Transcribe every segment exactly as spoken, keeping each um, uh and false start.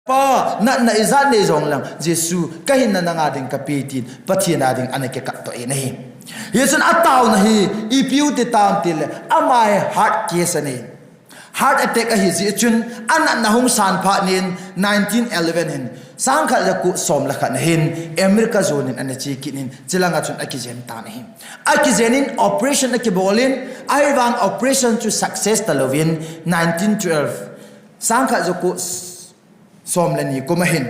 Pa, natna ijat nei jongleng, Jesu, kahinna nanga ding kape tin, Pathen a ding ana kikapto in ahi. Hichun ataona hi, ipi u ti tam tile, ama hi heart case anei. Heart attack ahi jeh chun, anatna hung san phat in, nineteen eleven hin, sangkhat jako som le khat na hin, America jon in ana che kit in, chulanga chun akijen tan ahi. Akijen in operation akibol in, ahivang operation chu success talouvin, nineteen twelve, sangkhat jako som le ni kum ahin,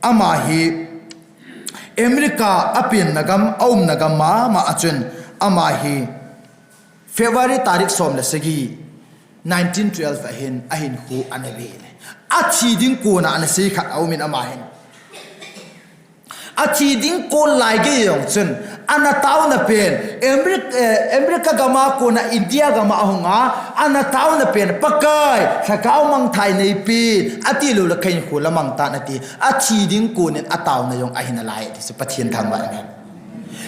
ama hi America apenna gam, aumna gam mama a chun, ama hi February tarik som le sagi, nineteen twelve ahin, ahinkho ana ve le. Athi ding kona ana sei khat aumin ama hin. Athi ding kon lai gei jong chun, ana taona pen, America, eh, America gama kona India gama ahunga, ana taona pen, Pakai, lhagao mangthah in neipen, ati lou le kahinkho lamang tan ati, athi ding kon in ataona jong ahin alai ti chu Pathen thangvah in ahi.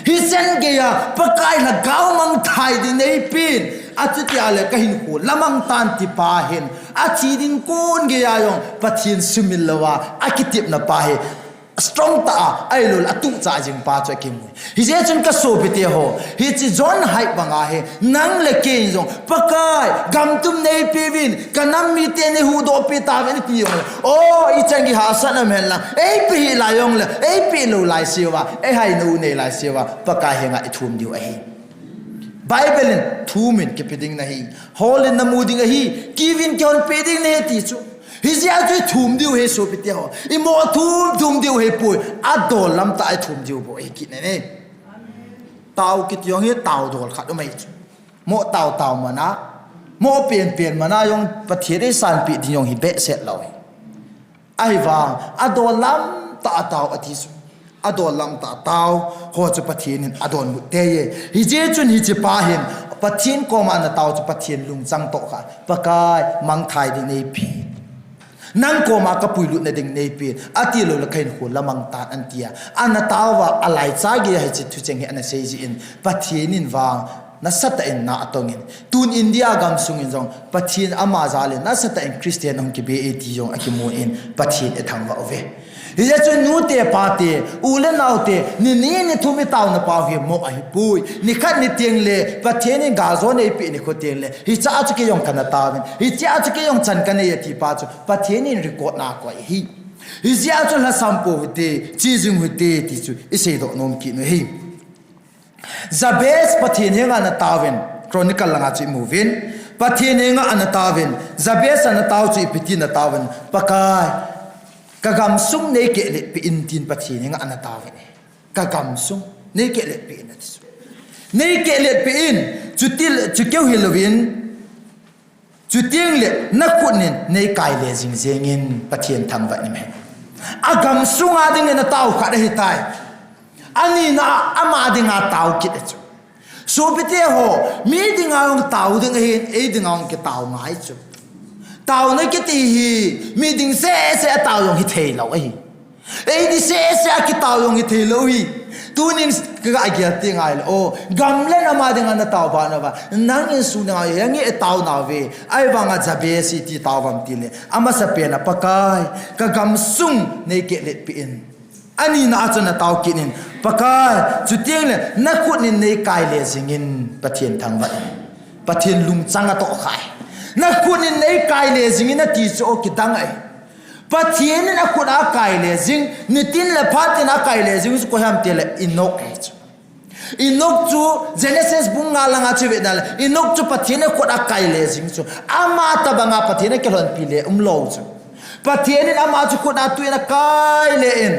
Hichan geiya, Pakai lhagao mangthah in neipen, achuti a le kahinkho lamang tan ti pa hin, athi ding kon geiya jong, Pathen sumil louva, akitepna pa hi, strong tah a, ahilou le atuhchah jing pa chu akimu. Hijeh chun kasopite ho, hiche John Hyde banga hi, nang le kei in jong, Pakai, gam tum neipeuvin, kanam mite neihuhdoh peh tauvin, iti jongle. O, ichan gei hahsat um hen lang, eipeh hih lai jongle, eipeh lou lai seuva, eihai nau nei lai seuva, Pakai henga ithum diu ahi. Bible in thum in kipe ding nahi, hol in namu ding ahi, kiuvin kihonpeh ding nahi ti chu. Hijeh a chu ithum diu ahi sopite ho. Imo thum thum diu ahipoi. Adol lam tah a ithum diu bou ahi kit in ahi. Tao kiti jong hi tao dol khat um ahi chu. Mo tao tao mana. Mo pen pen mana jong Pathen eisanpeh ding jong hi behseh lou ahi. Ahivang, adol lam tah a tao ati chu. Adol lam tah a tao, ho chu Pathen in adonbut tei e. Hijeh chun hiche pa hin, Pathen koma ana tao chu Pathen lungchang toh kha. Pakai, mangthah ding neipen. Nang koma kapuilutna ding neipen. Ati lou le kahinkho lamang tan ati a. Ana taouva, alaicha geiya hiche thucheng hi ana sei jeh in. Pathen in vang, nasatah in na atong in. Tun India gamsung in jong, Pathen ama jal in, nasatah in Christian ahung kibe e ti jong akimun, Pathen ithangvah uve. Hijeh chun nute pate, u le naote, ni ni ni thum itaona pau hi mo ahipoi. Nikhat ni tengle, Pathen in galjona eipeh nikho tengle, hichea chu kei jong kana taovin, hichea chu kei jong chan kanei ati pa chu, Pathen in record na akoi ahi. Hijeh a chu lhasam pou hite, che jing u hite ti chu, iseidoh nom kit u ahi. Jabez Pathen henga ana taovin, Chronicle langa chu imuvin. Pathen henga ana taovin, Jabez ana tao chu ipi tin ana taovin, Pakai, kagamsung neikehlet peh in tin Pathen henga ana taovin. Kagamsung neikehlet peh in ati chu. Neikehlet peh in, chuti, chukeu hilouvin, chutengle nakhut in neikaile jing jengin Pathen thangvah in ahi. Agamsunga dingin atao khat ahitai. Anina a ama dinga tao kit ahi chu. Sopite ho, mi dinga jong tao ding ahin, ei dinga jong kitao ngai chu. Taona kiti hi, mi ding seh seh a tao jong hithei lou ahi. Ei ding seh seh a kitao jong hithei lou ahi. Tunin kagel teng ahile, o, gam le nam a dinga natao bana uva, nang insung dinga jong itao nauve. Ahivanga Jabez iti tao uvam tile, amasapen a Pakai, kagamsung neikehlet peh in. Anina a chun atao kit in, Pakai, chutengle nakhut in neikaile jingin, Pathen thangvah in. Pathen lungchang atoh khai. Nakhut in neikaile jingin ati chu o kidang ahi. Pathen in akhut a akaile jing, nitin le phatin akaile jing chu koi ham tile Enoch ahi chu. Enoch chu Genesis bung nga langa chu ivetna le, Enoch chu Pathen in akhut akaile jing chu, ama tobanga Pathen in akilhonpi le umlou chu. Pathen in ama chu khut a tui in akaile in,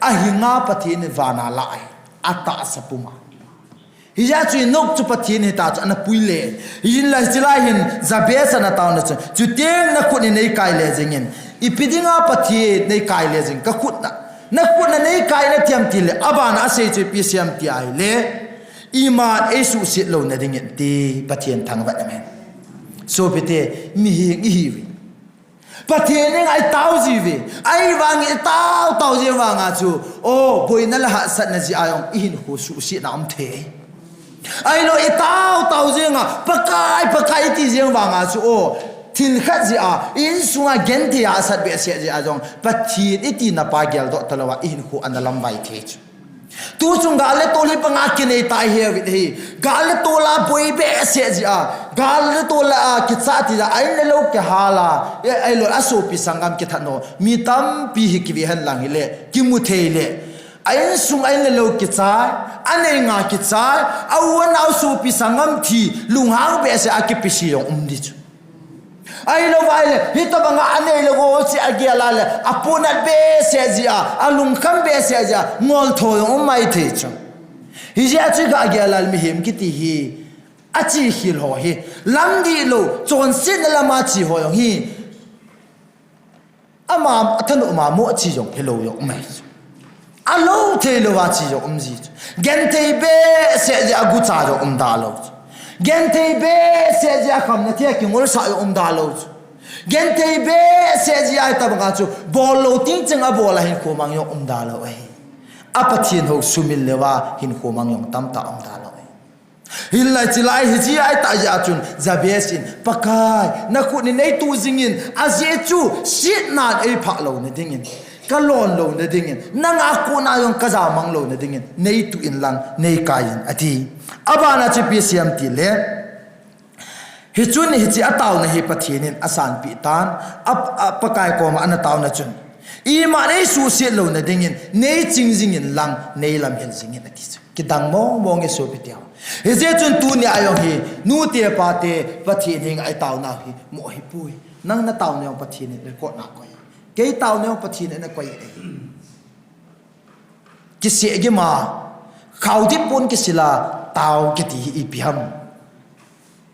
ahinga Pathen in vana alah e, atahsa puma. Hijeh chun Enoch chu Pathen in hita chu ana puile. Hinla hichelai hin Jabez ana taona chu, chuteng nakhut in neikaile jingin, ipi dinga Pathen neikaile jing, kakhut na, nakhut na neikaile thei em tile, abana asei chu ipi asei em ti ahile, iman eisuhset louna dingin ti Pathen thangvah in amen. Sopite, mihem ihiuve. Pathen henga itao jiuve. Ahivangin itao tao jeng vanga chu, o, boina le hahsatna jeh a jong ihinkho suhsetna aum thei. Ahilou itao tao jenga, Pakai, Pakai iti jeng vanga chu, o, Thil khat jeh a, insunga genthei a asat behseh jeh a jong, Pathen iti napa geldoh talou a, ihinkho ana lamvai thei chu. Tuchung gal le tol hi panga kinei tai he uvin ahi. Gal le tol a boi behseh jeh a, gal le tol a kicha ti jeh a, a in le lou kihal a, e, ahilou, asopi sanggam kithat nau mi tampi hi kive henlang hile, kimu thei le. A insung a in le lou kichai, anei nga kichai, a u anao sopi sanggam thi, lunghang behseh a kipisi jong um di chu. Ahilou vai le, hitobanga anei le go chi agel a le, apunat behseh jeh a, alungkham behseh jeh a, ngoltho jong um maithei chu. Hijeh a chu ga gel a le mihem kiti hi, achi khel ho hi, lam dihlou, chonsetna lama che ho jong hi, ama, athanop ma mo chi jong hilou jong um ahi chu. Alou theilou a chi jong um ji chu. Genthei behseh jeh a gucha jong um da lou chu. Genthei behseh jeh a khamna thei a kingolsah jong um da lou chu. Genthei behseh jeh a hitobanga chu, bollou ting cheng abol a hinkho mang jong um da lou ahi. A Pathen hou sumil leuva hinkho mang jong tamtah um da lou ahi. Hilai chilai hijeh a itah jeh a chun Jabez in, Pakai, nakhut in neituh jingin, ajeh chu setnan eiphah louna dingin, kalon louna dingin, nanga kona jong kajamang louna dingin, neituh inlang, neikai in, ati. Abana chu ipi asei em tile, hichun hiche ataona hi Pathen in asanpeh tan, a, a Pakai koma ana taona chun, ima neisuhset louna dingin, neiching jingin lang, neilamhil jingin, ati chu. Kidang mong mong e sopite ho. Hijeh chun tunia jong hi, nute pate, Pathen henga itaonau hi, mo ahipoi. Nang nataona jong Pathen in record na koi. Kei taona jong Pathen in ana koi e. Kiseh gim a, khaodip pon kisil a, tao kiti hi ipi ham.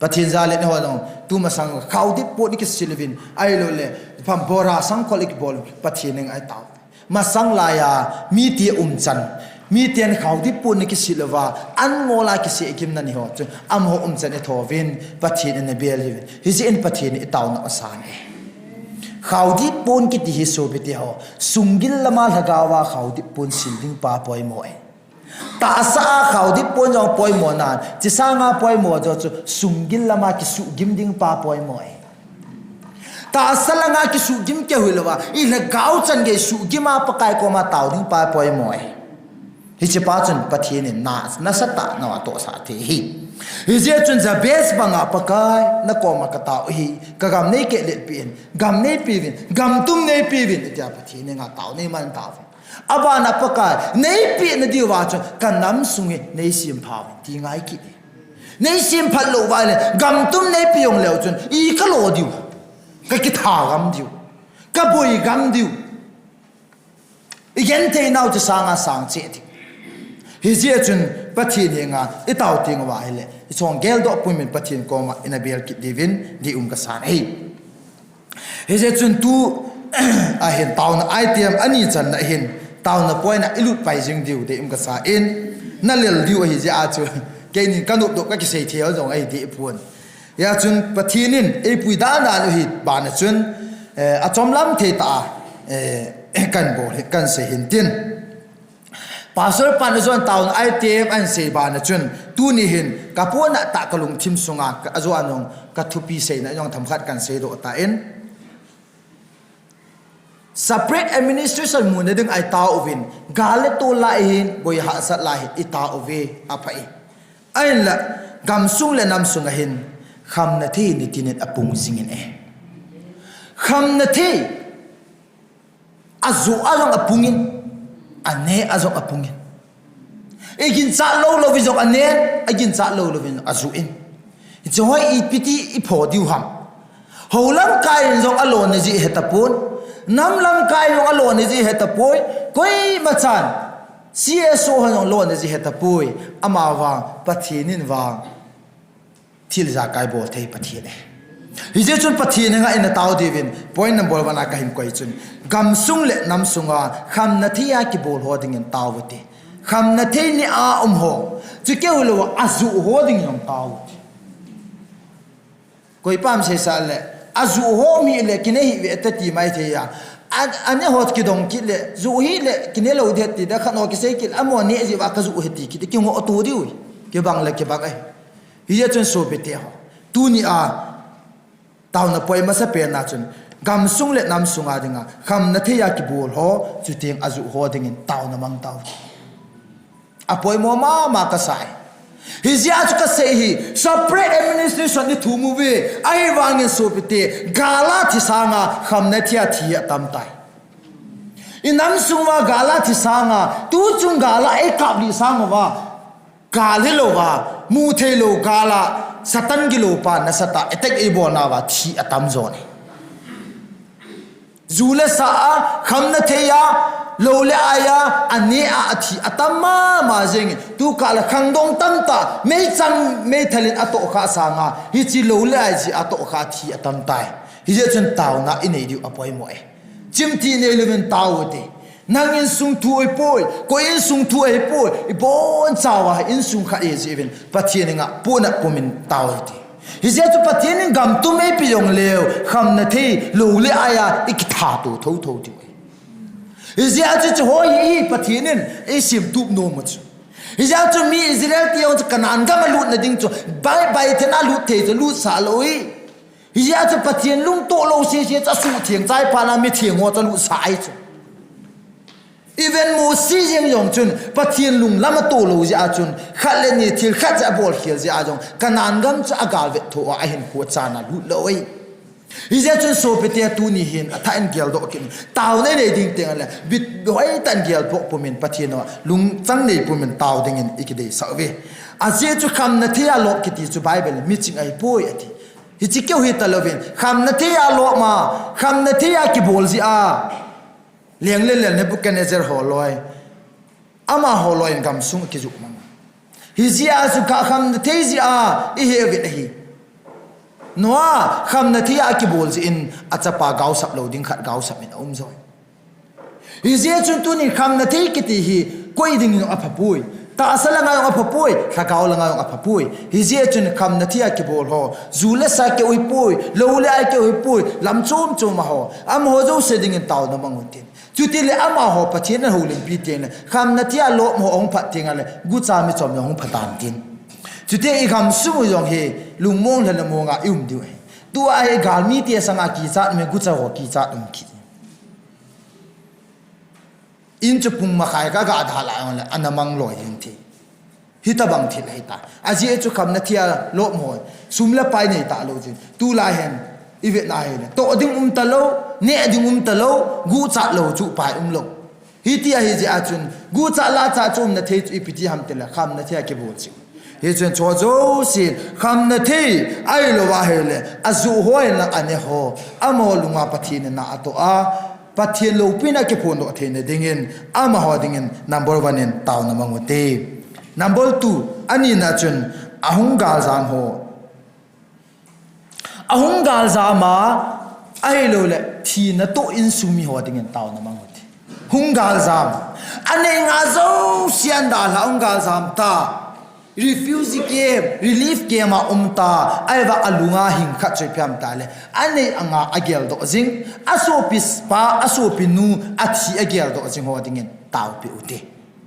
Pathen jal in eiho jong, tumasang khaodip pon ikisil uvin, ahiloule, pham bora sangkhol ikibol, Pathen henga itao. Masang laiya, mite umchan, miten khaodip pon ikisil uva, an ngol a kiseh gimna ni ho chu, amaho umchan ithouvin, Pathen in abel uvin. Hijeh in Pathen in itaona asan e. Khaodip pon kiti hi sopite ho, sunggil lama lhagao a khaodip pon sil ding pa poimo e. Tahsa a khaodip pon jong poimo nan, hiche sanga poimo jo chu sunggil lama kisuhgim ding pa poimo e. Tahsa langa kisuhgim keu hilouva, ilhagao chan gei suhgim a Pakai koma tao ding pa poimo e. Hiche pa chun Pathen in na, nasatah in ana tohsah thei ahi. Hijeh chun Jabez banga Pakai, nakoma katao ahi, kagam neikehlet peh in, gam neipeuvin, gam tum neipeuvin, itia Pathen henga tao neiman tauvin. Abana Pakai, neipehna diuva chun, kanam sung hi neisempha uvin, ti ngai kit e. Neisemphat lou uva le, gam tum neipeh jong leu chun, i kalo diu, kakitha gam diu, kaboi gam diu. Igenthei nau chu sanga sang cheh diu. Hijeh chun Pathen henga itao teng uva ahile, ichong geldoh pumin Pathen koma ina bel kit diuvin deium kasan ahi. Hijeh chun tu ahin taona item ani channa hin taona point a ilut pai jing diu deium kasan, nalel diu ahijeh a chu keinin kanopdoh kakisei thei jong ahi deh pon. Hijeh chun Pathen in eipui dan dan u hi bana chun, eh, achomlam thei tah a, eh, kanbol hi, kansei hintin. Pastor pan ajon taona item ahin sei bana chun, tuni hin, kapona tah kalungthim sunga, ka, ajo anung, kathupi seina jong themkhat kansei doh tan. Separate administration muna ding a itao uvin, gal le tol lai hin, boi hahsat lai hin, itao uve, apha e. Ahinla, gamsung le namsung a hin, khamna thei nitin in apung jingin e. Khamna thei, ajoh a jong apungin, ane a jong apungin. Iginchat lou louvin jong anen, aginchat lou louvin jong ajoh in. Hiche ho hi ipiti ipho diu ham. Hou lamkai in jong alona jeh hetapon. Nam lamkai in jong alona jeh hetapoi. Koima chan. C S O hon jong lona jeh hetapoi. Amavang, Pathen in vang thil ijakai bol thei Pathen e. Hijeh chun Pathen henga ina tao diuvin, point number one a kahin koi chun, gamsung le namsunga khamna thei a kibol ho dingin tao uvin ti. Khamna thei nia um ho, chu keu louva ajoh ho dingin jong tao uvin ti. Koipa ham seisah le, ajoh ho um hih le, kinei hih ve ta ti maithei a. A, ane ho kidong kit le, joh hih le, kine lou ding ti, da khat ho kisei kit le, amaho neh jeh uva kajoh ahi ti kit, kingoh to diu, kibang le kibang ahi. Hijeh chun sopite ho, tunia, Taona poi masapen a chun, gamsung le namsung a dinga khamna thei a kibol ho, chuteng ajoh ho dingin taona mang tau. Apoimo mama kasai. Hijeh a chu kasei hi, separate administration i thum uve, ahivangin sopite, gal a thi sanga khamna thei a thi atam tai. I namsung uva gal a thi sanga, tuchung gal a eikap lih sang uva, gal hilou va, mu thei lou gal a, Satan gilou pa nasatah a attack eibol nauva thi atam jo ahi. Ju le sa a, khamna thei a, lou le ai a, aneh a, athi atam mama jeng e. Tukal a khangdong tamtah, meichang meithal in atohkhah sanga, hiche lou le ai jeh a atohkhah thi atam tai. Hijeh chun taona inei diu apoimo e. Chimtih neilouvin tao ute. Nang insung thu ahipoi, koi insung thu ahipoi, ibonchauva insung khat ihi jeh uvin Pathen henga pohnat pumin tao ute. Hijeh chun Pathen in gam tum eipeh jongleu, khamna thei lou le ai a ikithat to thotho diu ahi. Hijeh chun hiche ho hi Pathen in eisemtup nom u chu. Hijeh chun mi Israel te jong chu Canaan gam a lutna ding chu, bai, bai thei a lut thei chu lutsah lou ahi. Hijeh chun Pathen lungtoh lou sese chu asuhtheng chai phat a mitheng ho chu alutsah ahi chu. Even Mosi jeng jong chun Pathen lunglam atoh lou jeh a chun, khat le ni thil khat jeh a abolkhel jeh a jong Canaan gam chu agalvet tho a, ahinkho chan a lut lou ahi. Hijeh chun sopite tuni hin athah in geldoh kit in, taona inei ding teng le, bit hoitah in geldoh pumin Pathen a lungchang nei pumin tao dingin ikideisah uve. Ajeh chu khamna thei a lop kiti chu Bible in miching ahipoi ati. Hiche keu hitalouvin, khamna thei a lop ma, khamna thei a kibol jeh a, leng le lel Nebuchadnezzar holoi, amaho loi in gamsung akijuh mama. Hijeh a chu khamna thei jeh a ihe uvin ahi. Noah khamna thei a kibol jeh in achapa gaosap lou ding khat gaosap in aum joi. Hijeh chun tunin khamna thei kiti hi koi dingin aphapoi. Tahsa langa jong aphapoi, lhagao langa jong aphapoi. Hijeh chun khamna thei a kibol ho, ju le sa keu ahipoi, lou le ai keu ahipoi, lam chom chom a ho, amaho jouse dingin taona mang utin. Chutile amaho Pathen in ahoulimpi teng le, khamna thei a lop ho ahung phat teng le, gucha michom jong hung pha tan tin. Chuteng igamsung u jong hi lungmong lhana monga ium diu ahi. Tua hi galmite sanga kichat um e, gucha ho kichat um kit. In chu pung makhai kaga dalha jongle ana mang loi jeng thei. Hitobang thil ahitai. Ajeh chu khamna thei a lop ho, sum le pai nei talou jin. Tulai hin ivet na hile, toh ding um talou, neh ding um talou, guchat lou chu upai umlou. Hiti ahijeh a chun, guchat lachat chu umna thei chu ipi ti ham tile, khamna thei a kibol chu. Hichun chuho jousen khamna thei ahilouva ahile, ajoh ho in lang aneh ho, amaho lunga Pathen in na atoh a, Pathen loupina akiphondoh theina dingin, amaho dingin number one in taona mang ute. Number two, anina chun, ahung galjam ho. Ahung galjam a, ahiloule thina toh insung mi ho dingin taona mang ute. Hung galjam. Anei nga jouse adalha hung galjam ta. Refugee camp, relief camp a um ta. Ahivang alunga hing khat chu ipi ham tile, anei anga ageldoh jing, asopipa, asopinu athi ageldoh jing ho dingin taopeh ute.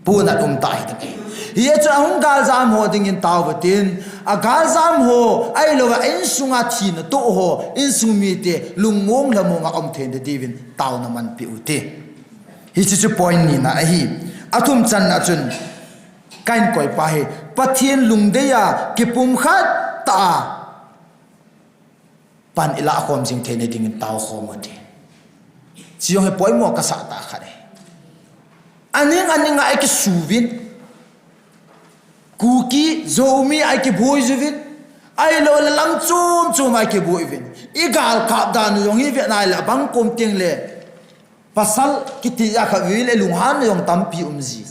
Pohnat um tah hiding ahi. Hijeh chun ahung galjam ho dingin taovin tin, agaljam ho ahilouva insunga thina toh ho, insung mite lungmong lhamonga um theina diuvin taona manpeh ute. Hiche chu point nina ahi. Athum channa chun, kahin koipa hi, Pathen lungdei a kipumkhat tah a pan ilahkhom jing theina dingin taokhom ute. Chujong hi poimo kasah tah khat ahi. Aning aninga ikisuvin, Kuki, Zomi a ikiboi jiuvin, ahiloule lam chom choma ikiboi uvin, igalkap dan u jong hi ivet na hile abang kom tengle, pasal kiti a khatvei le lunghan jong tampi umji.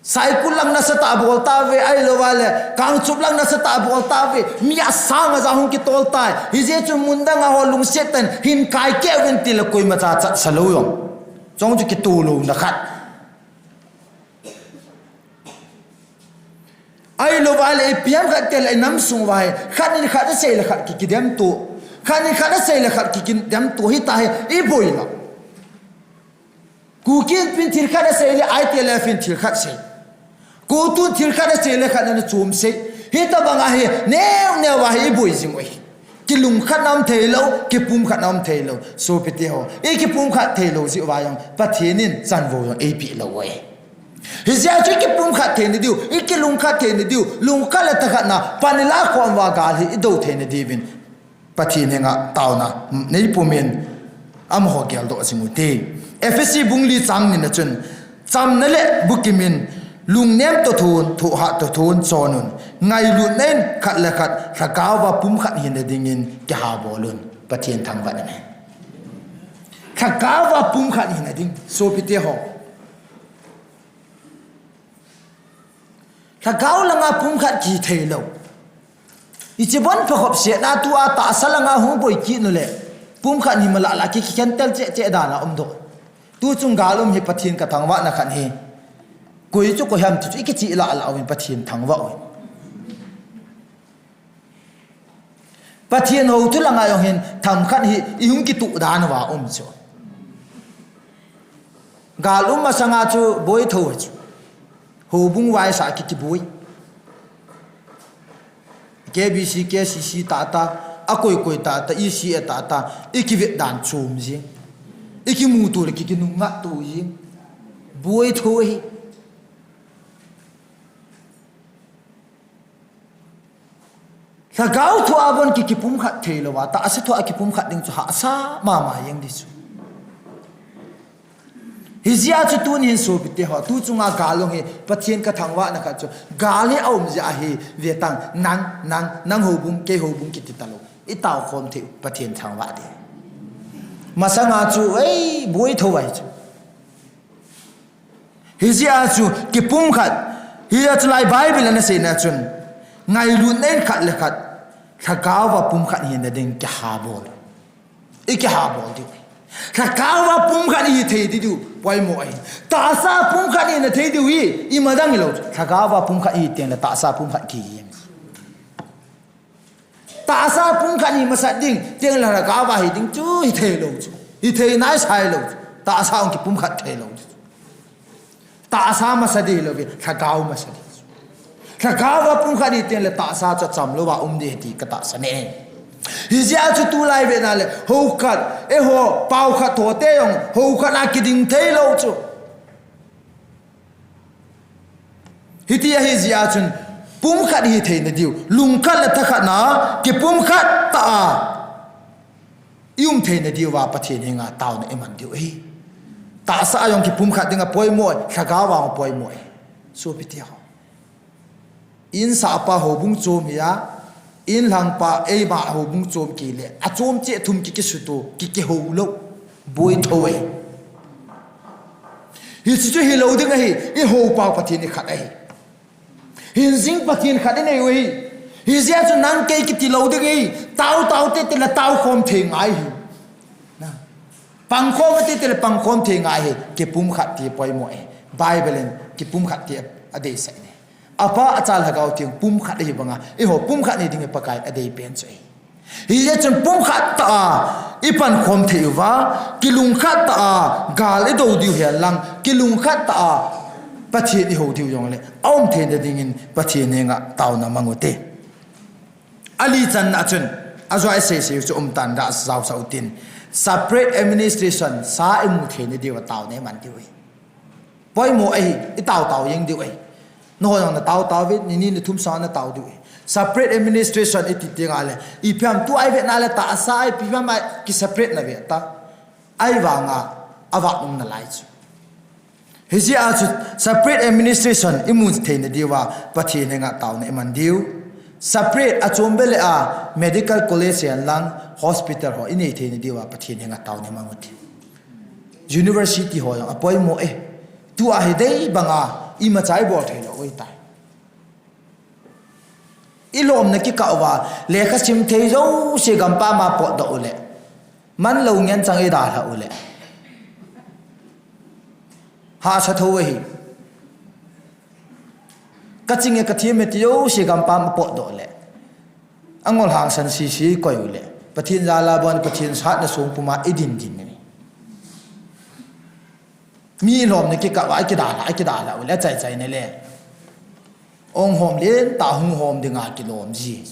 Saikul lang nasatah a bol tauve, ahilouva le Kangchup lang nasatah a bol tauve, mi asang aja hung kitol tai. Hijeh chun mundang a ho lungset tah in hin kaikeh uvin tile koimacha chatsa lou jong. Chong chu kitoh louna khat. Ahilouva le ipi ham khat tile inam sung uva hi, khat in khat asei le khat ki, kidemto. Khat in khat asei le khat ki, kidemto hita hi, iboina. Kuki Inpi in thil khat asei le, I T L F in thil khat sei. CoTU in thil khat asei le khat in ana chom sei. Hitabang ahi, neo neo ahi, iboi jing u ahi. Kilungkhat na um thei lou, kipumkhat na um thei lou. Sopite ho, ikipumkhat thei lou jeh uva jong, Pathen in chanvou jong eipeh lou u ahi. Hijeh chun ikipumkhat theina diu, ikilungkhat theina diu, lungkhat le thakhat na, pan ilah khom uva gal hi idou theina diuvin, Pathen henga taona neipumin, amaho geldoh jing u hite. Ephesi bung li chang ni na chun, chamna le bukim in, lungnem toh thon, thohhat toh thon chon un, ngailutna in khat le khat, lhagao va pumkhat hina dingin kihabol un. Pathen thangvah in ahi. Lhagao va pumkhat hina ding, sopite ho. Lhagao langa pumkhat kithei lou. Hiche bon pha khop sena tua tahsa langa hung boi kit nu le. Pumkhat hi malala ki, kikhen tel cheh cheh dan a um doh. Tu chung gal um hi Pathen kathangvah na khat hi. Koi chu koi ham ti chu ikichih lah lah uvin Pathen thangvah uvin. Pathen hou thu langa jong hin themkhat hi ihung kituh dan uva um chu. Gal um masanga chu boi tho chu. Houbung vaisah ki, kiboi. K B C, K C C tah tah, akoi koi tah tah, E C A tah tah, ikivet dan chom jing. Ikimuto le ki, kinungngat to jing. Boi tho ahi. Lhagao thua bon ki, kipumkhat thei louva, tahsa thua kipumkhat ding chu hahsa mama jeng ding chu. Hijeh a chu tuni hin sopite ho, tu chunga gal um hi, Pathen kathangvah na khat chu, gal hi aum jeh ahi, ve tang, nang, nang, nang houbung, kei houbung kiti talou. Itao khom thei u, Pathen thangvah ding. Masanga chu, ei, boi tho vai chu. Hijeh a chu kipumkhat, hijeh a chu lai Bible in asei na chun, ngailutna in khat le khat, lhagao va pumkhat hina ding kihabol. Ikihabol diu. Lhagao va pumkhat ihi thei diu, poimo ahi. Tahsa pumkhat hina thei diu hi, ima dang hilou. Lhagao va pumkhat ihi teng le tahsa pumkhat kihi. Tahsa pumkhat hi masat ding, teng le lhagao va hi ding chu, hi thei lou chu. Hi thei nai sai lou chu. Tahsa hung kipumkhat thei lou chu. Tahsa masa ding lou ve, lhagao masa ding chu. Lhagao va pumkhat hi teng le tahsa chu cham louva um ding ti katahsan e. Hijeh a chu tulai ve na le, hou khat, eiho, pao khat tho te jong, hou khat a kiding thei lou chu. Hiti ahi jeh a chun, pumkhat hi theina diu, lungkhat le thakhat na, kipumkhat ta a, i um theina diuva Pathen henga taona i man diu ahi. Tahsa a jong kipumkhat ding apoimo, lhagao a jong apoimo. Sopite ho. In sahpa houbung chom hi a, in lhangpa eima houbung chom kile, achom cheh thum ki, kisuto, ki, kihou lou, boi tho e. Hiche chu hilou ding ahi, i houpa Pathen hi khat ahi. Hinjing Pathen khat i nei u ahi. Hijeh a chu nang kei kiti lou ding ahi, tao tao te tile tao khom thei ngai hi. Na. Pang khom te tile pang khom thei ngai hi, kipumkhat ti poimo e. Bible in kipumkhat ti adeisah e. Apa, Acha, Lhagao Theng pumkhat ahi banga, eiho pumkhat nei ding hi Pakai adei pen chu ahi. Hijeh chun pumkhat ta a, i pankhom thei uva, kilungkhat ta a, gal i do diu hihen lang, kilungkhat ta a, Pathen i hou diu jongle, aum theina dingin Pathen henga taona mang u te. Ali channa chun, ajoa i seisei u chu um tan da jaosah u tin. Separate administration, sa i mu theina diuva taona i man diu ahi. Poimo ahi, i tao tao jeng diu ahi. Nangho jong na tao tao uvin, ni ni ni thum sang na tao diu ahi. Separate administration i ti teng le, ipi ham tua i vet na le tahsa ipi ham a ki separate na ve ta. Ahivanga, avah um nalai chu. Hijeh a chu separate administration i mu theina diuva, Pathen henga taona i man diu. Separate achom beh le a medical college hihen lang hospital ho i nei theina diuva, Pathen henga taona i mang u te. University ho jong apoimo e. Tua hi dei banga imacha i bol thei lou u ahitai. I lomna kikah uva, lekha sim thei jouse gampam a potdoh u le. Manlou ngen chang i dalhah u le. Hahsa tho ahi. Ka ching e ka them e ti jouse gampam a potdoh le. Angol hangsan sese i koi u le. Pathen jal a bon Pathen satna song puma i din din e. Mi lomna kikah uva, akidalha, akidalha u le, achai chai na le. Ong hom lentah hung hom dinga kilom ji.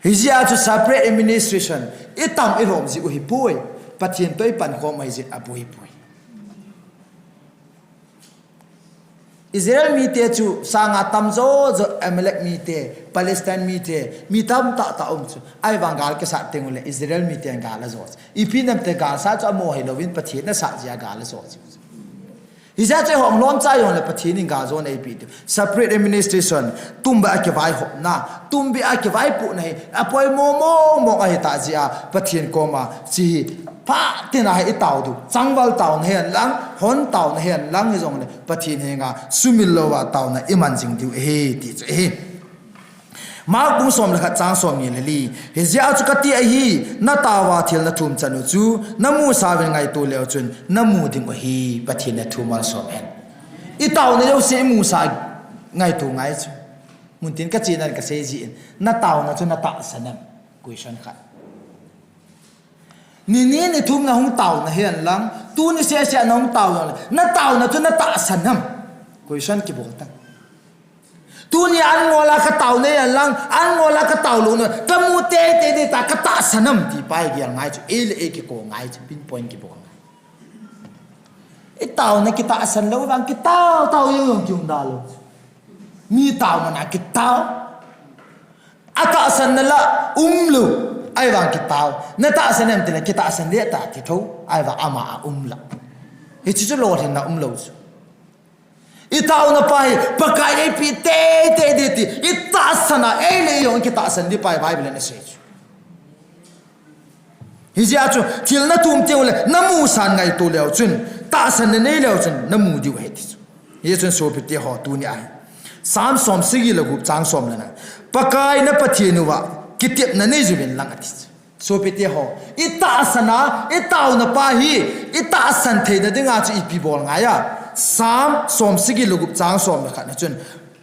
Hijeh a chu separate administration itam ilom ji u hipoi. Pathen toh ipan khom u hijeh a boipoi. Israel mite chu sanga tamjo jo Amalek mite, Palestine mite, mi tamtah tah um chu. Ahivang gal kisat teng uleh Israel mite gal ajo chu. Ipi namtah gal sat chu amo hilouvin Pathen asat jeh a gal ajo chu. Hijeh a chu hong lom cha jongle Pathen in gal jona eipeh diu. Separate administration, tumba a kivaihopna, tumba a kivaipohna hi apoimo mong mong ahitah jeh a Pathen koma hiche hi phatah in itao diu. Changval taona hihen lang, hon taona hihen lang hijongle Pathen henga sumil louva taona iman jing diu ahi ti chu ahi. Mark bung som le khat chang somni le li. Hijeh a chu kati ahi, nataova thil nathum chan u chu namusa uvin ngaito leu chun namu ding u ahi. Pathen in athu malsom hen. Itaona jouse imusa ngaito ngai chu. Muntin kache nan kasei jin, nataona chu natahsan em? Question khat. Ni ni ni thum nahung taona hihen lang, tuni seh seh nahung taona, nataona chu natahsan em? Question kibol tan. Tuni an ngol a kataona hihen lang, an ngol a katao louna, kamu teitei ding tah katahsan em ti pa hi gel ngai chu, ei le ei kiko ngai chu, pinpoint kibol ngai. Itaona kitahsan lou vang kitao tao jong jong kium da lou. Mi tao mana kitao. Atahsan na la um lou. Ahivang kitao. Natahsan em tile kitahsan le ta ti tho. Ahivang ama a um la. Hiche chu lolhinna um lou chu. Itaona pa hi Pakai in eipeh teitei ding ti, itahsan a, ei le ei jong kitahsan ding pa hi Bible in asei chu. Hijeh a chu thil nathum teng uleh namusan ngaito leu chun, tahsan nanei leu chun namu diu ahi ti chu. Hijeh chun sopite ho tuni ahi. Psalm som sagi le gup chang som le na. Pakai na Pathen uva kitepna nei jiuvin lang ati chu. Sopite ho, itahsan a, itaona pa hi, itahsan theina dinga chu ipi bol ngai a. Psalm som sagi le gup chang som le khat na chun,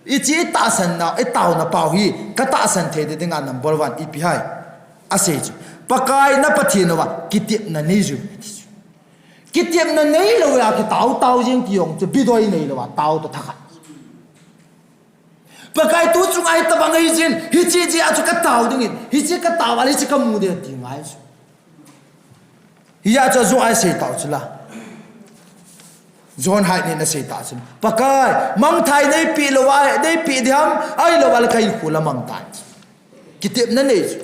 hiche itahsan na, itaona pa hi katahsan theina dinga number one ipi ham asei chu. Pakai na Pathen uva kitepna nei jiu. Kitepna neilou a kitao tao jing ti jong chu bidoi neilou a tao toh thakhat. Pakai tu chunga hitobang ahi jin, hiche jeh a chu katao dingin, hiche katao a le hiche kamu ding ti ngai chu. Hijeh a chu ajoh a asei tao chu la. John Hyde in asei tah chu, Pakai, mangthai neipeh lou a, neipeh ding ham, ahilou a le kahinkho la mang tan. Kitepna nei chu.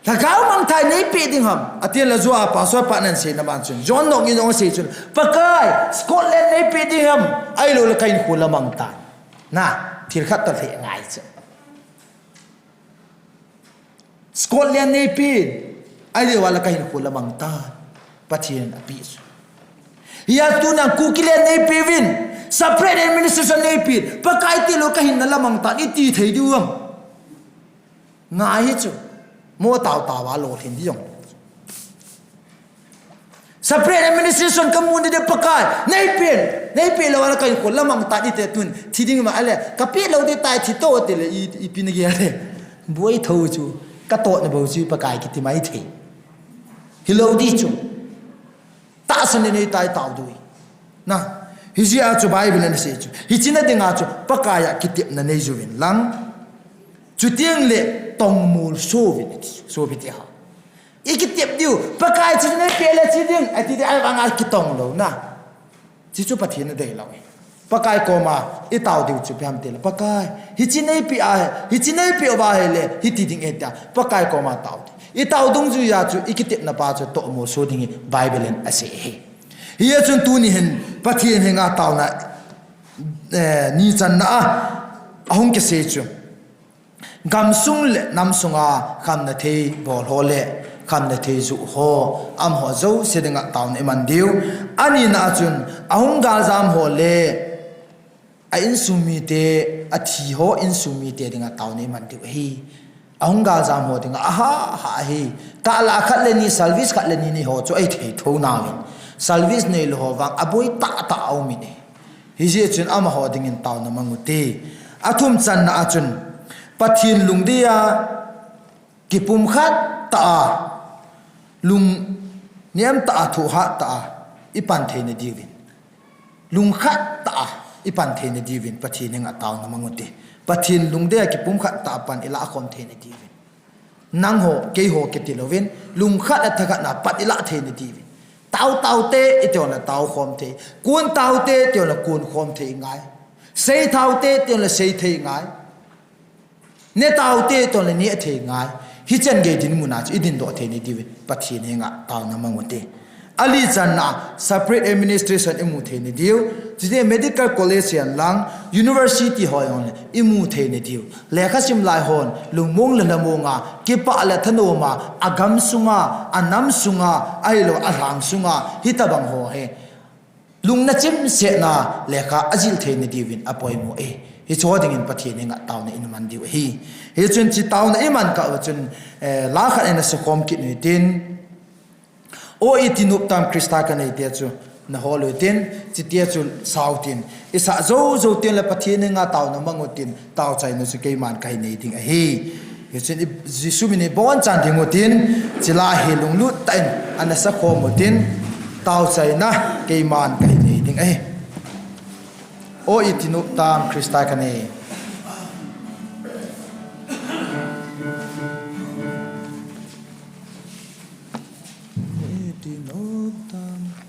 Lhagao mangthai neipeh ding ham, atin la ajoh a pastor pa nan seina man chun, John Knox in jong asei chun, Pakai, Scotland neipeh ding ham, ahilou le kahinkho la mang tan. Na, thil khat toh lheh ngai chu. Scotland neipeh in, ahilou a le kahinkho la mang tan. Pathen in apeh chu. Hijeh a tunan Kukiland neipeh uvin, separate administration neipeh in, Pakai tilou kahinna la mang tan, iti thei diu ham? Ngai hi chu. Mo tao tao a lolhin ding jong. Separate administration kamu ding Pakai, neipeh in, neipeh lou a le kahinkho la mang tan iti tun, thi ding ma ale, kapeh lou ding tai thi to tile, i, ipi nagel le. Boi tho chu, katohna bou chu Pakai kiti maithei. Hilou ding chu. Tahsan in nei tai tao diu. Na, hijeh a chu Bible in asei chu. Hiche na dinga chu Pakai a kitepna nei jiuvin lang. Chuteng le tongmol so uvin ati. Sopite ho. Ikitep diu, Pakai chu neipeh le che ding, ati ding ahivang a kitong lou na. Hiche chu Pathen in adei lou. Pakai koma itao diu chu ipi ham tile, Pakai, hiche neipeh a, hiche neipeh uva ahile, hiti ding ahi tia, Pakai koma tao ding. Itao dungjuiya chu, ikitepna pa chu tohmol so ding hi Bible in asei ahi. Hijeh chun tuni hin, Pathen henga taona, eh, ni channa a, ahung kisei chu. Gamsung le namsunga khamna thei bol ho le khamna thei joh ho, amaho jouse dinga taona iman diu. Anina a chun ahung galjam ho le a insung mite, athi ho insung mite dinga taona iman diu ahi. Ahung galjam ho dinga aha, aha ahi. Kah lah khat le ni, service khat le ni nei ho chu ahithei tho nauvin. Service neilou ho vang aboi tah tah a um in ahi. Hijeh chun amaho dingin taona mang ute. Athum channa a chun, Pathen lungdei a kipumkhat tah a, lungnem tah a, thohhat tah a ipan theina diuvin. Lungkhat tah a ipan theina diuvin Pathen henga taona mang ute. Pathen lungdei a kipumkhat tah a pan ilah khom theina diuvin. Nangho, keiho kiti louvin, lungkhat a thakhat na pan ilah theina diuvin. Tao taote, iti jongle tao khom thei. Kun taote, iti jongle kun khom thei ngai. Sei taote, iti jongle sei thei ngai. Ne taote, iti jongle ne thei ngai. Hichan gei dinmun a chu idin doh theina diuvin Pathen henga taona mang ute. Ali channa, separate administration imu theina diu. Chuti medical college hihen lang, university ho jongle imu theina diu. Lekha sim lai hon, lungmong le lhamonga, kipah le thanoma, agam sunga, anam sunga, ahilou, alhang sunga, hitabang ho hi. Lungna chimsetna, lekha ajil theina diuvin apoimo e. Hiche ho dingin Pathen henga taona ina mang diu ahi. Hichun hiche taona iman kah uchun, eh, la khat ina sakhom kit uhitin. O iti nop tam Christa kanei tia chu nahol uhitin, chutia chu sao tin. Isah jou jou tengle Pathen henga taona mang utin, taochaina chu keiman kahin nei ding ahi. Hichun i, Jesu min in ibonchan ding utin, chule hi lunglut tah in ana sakhom utin, taochaina keiman kahin nei ding ahi. O iti nop tam Christa kanei. Iti nop tam.